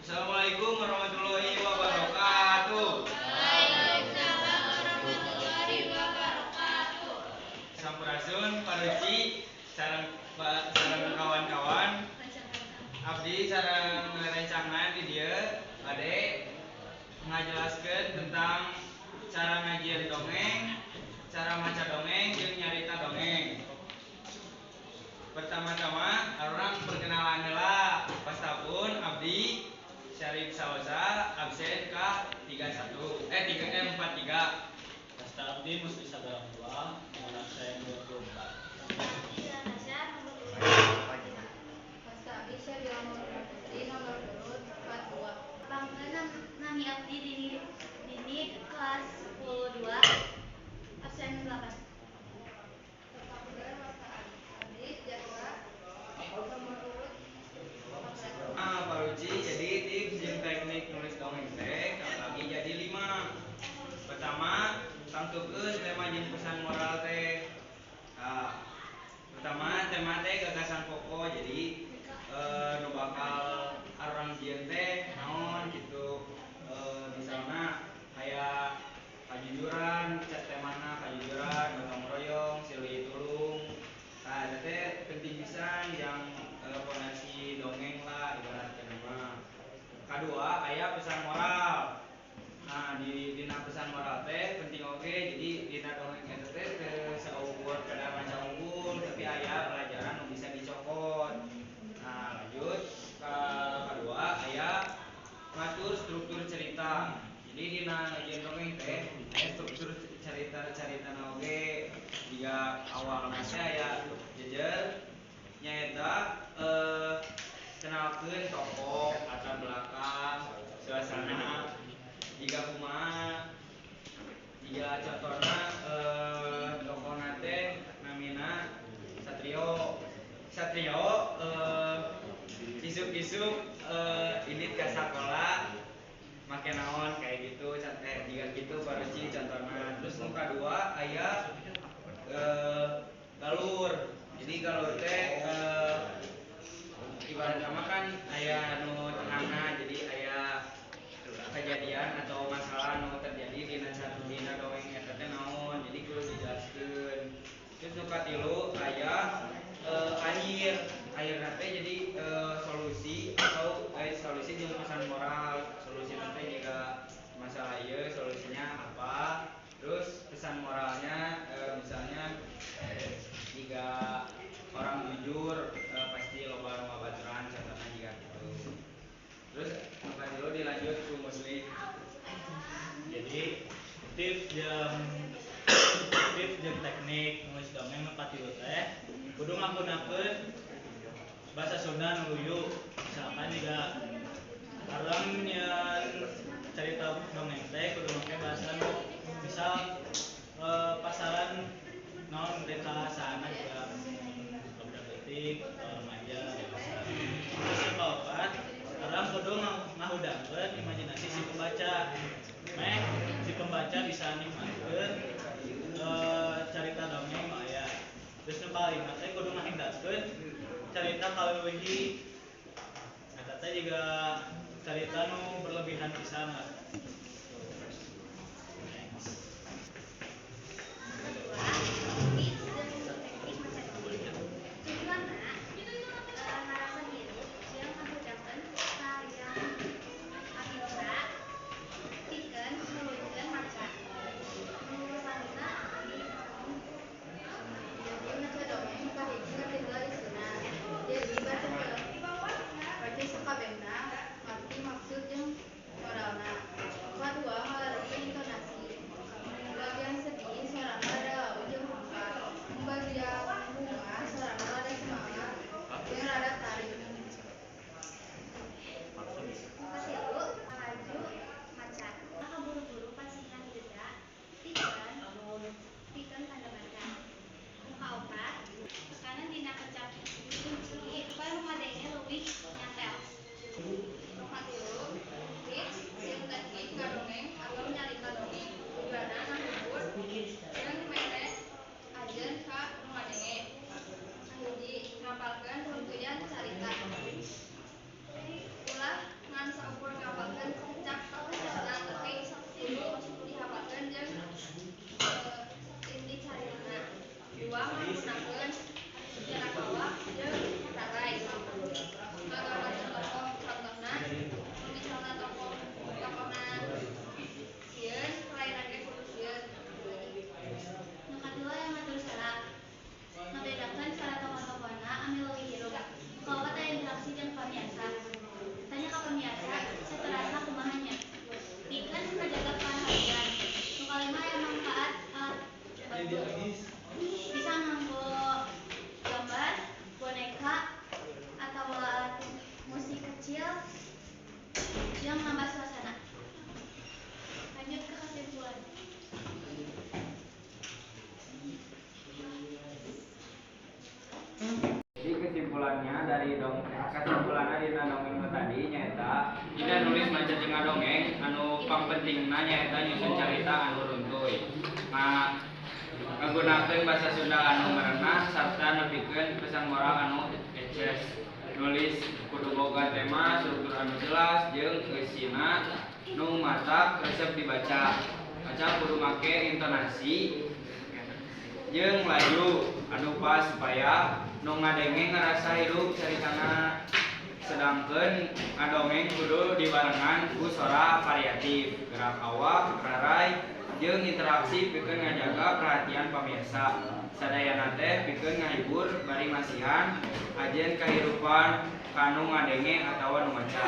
Assalamualaikum warahmatullahi wabarakatuh. Waalaikumsalam warahmatullahi wabarakatuh. Sampurasun, Paruci, sareng sareng kawan-kawan. Abdi sareng rerencangan di dieu bade ngajelaskeun tentang cara ngajieun dongeng, cara maca dongeng jeung nyarita dongeng. Pertama-tama urang perkenalan heula. Wasta pun abdi Syarif Salosa, absen K 31 eh 3 eh 43. Wasta abdi Musli Sagara 2, nomor absen 24. Indonesia nomor urut 5. Wasta abdi Syabila Maulana Putri, nomor urut 42. Pangkeun, nami abdi Dini, Dini kelas 10 2, absen 8. Tepangkeun, wasta abdi Jatwa, nomor urut 14. Ah, Pak Ruci, jadi tips jeung teknik nulis dongeng teh kabagi jadi 5. Pertama, tangtukeun tema jeung pesan moral teh. Nah, pertama tema teh gagasan pokok, jadi nu bakal arurang jieun teh naon gitu. Misalna kayak kajujuran, cek temana kajujuran, gotong royong, silih tulung. Nah, eta teh penting pisan yang fondasi dongeng lah ibaratnya mah. Kedua, aya pesan moral. Nah, di dina pesan moral teh penting oge, jadi dina dongeng eta teh teu saukur kada maca unggul, tapi aya pelajaran nu bisa dicokot. Nah, lanjut ke kedua, aya ngatur struktur cerita. Jadi dina ngajieun dongeng teh aya struktur cerita-cerita oge, jika awal teh aya jejer nyaeta kenalkeun tokoh, latar belakang, suasana, jika kumaha, jika contohna tokohna teh namina Satrio. Satrio isuk-isuk indit ka sakola make naon, kayak gitu jika gitu baru sih contohna. Terus nu kadua aya galur. Jadi galur teh ibarat nama kan aya nu tengahna, jadi aya kejadian atau masalah nu terjadi dina satu dina dongeng eta teh naon, jadi kudu dijelaskeun. Terus nu katilu aya akhir. Akhirna teh jadi solusi atau solusi jeung pesan moral. Solusi teh jika masalah ieu solusinya apa, terus pesan moralnya misalnya jika orang jujur pasti loba nu ngabaturan, contohna jika gitu. Terus nu katilu dilanjut ku Muslim. Jadi tips jeung teknik nulis dongeng nu katilu teh kudu ngagunakeun bahasa Sunda nu luyu. Misalkan jika urang nyieun cerita dongeng teh kudu make bahasa nu misal pasaran naon mereka sana, juga budak leutik atau remaja, dewasa. Terus yang keempat, urang kudu ngahudangkeun imajinasi si pembaca meh si pembaca bisa nikmatkeun carita dongeng nu aya. Terus nu kalima teh kudu ngahindarkeun carita kaleuwihi, eta teh jiga carita nu berlebihan pisan lah. Next. Kedua, tips dan teknik maca dongeng. Tujuanna ngarasa hirup jeung ngahudangkeun hayang amilna pikeun nuluykeun maca. Nu samina di Jadi maca dongeng kahiji ngerti heula isina. Jadi baca heula, baca sakabehna ngarti maksud jeung moralna. ngadongeng anu pangpentingna nyaeta nyusun carita anu runtuy. Nah, ngagunakeun basa Sunda anu merenah sarta nepikeun pesan moral anu eces. Nulis kudu boga tema, struktur anu jelas jeung eusina nu matak resep dibaca. Maca kudu make intonasi jeung laju anu pas supaya nu ngadenge ngarasa hirup caritana. Sedangkeun ngadongeng kudu dibarengan ku sora variatif, gerak awak, raray, jeung interaksi pikeun ngajaga perhatian pamirsa. Sadayana teh pikeun ngahibur bari masihan ajen kahirupan ka nu ngadenge atawa nu maca.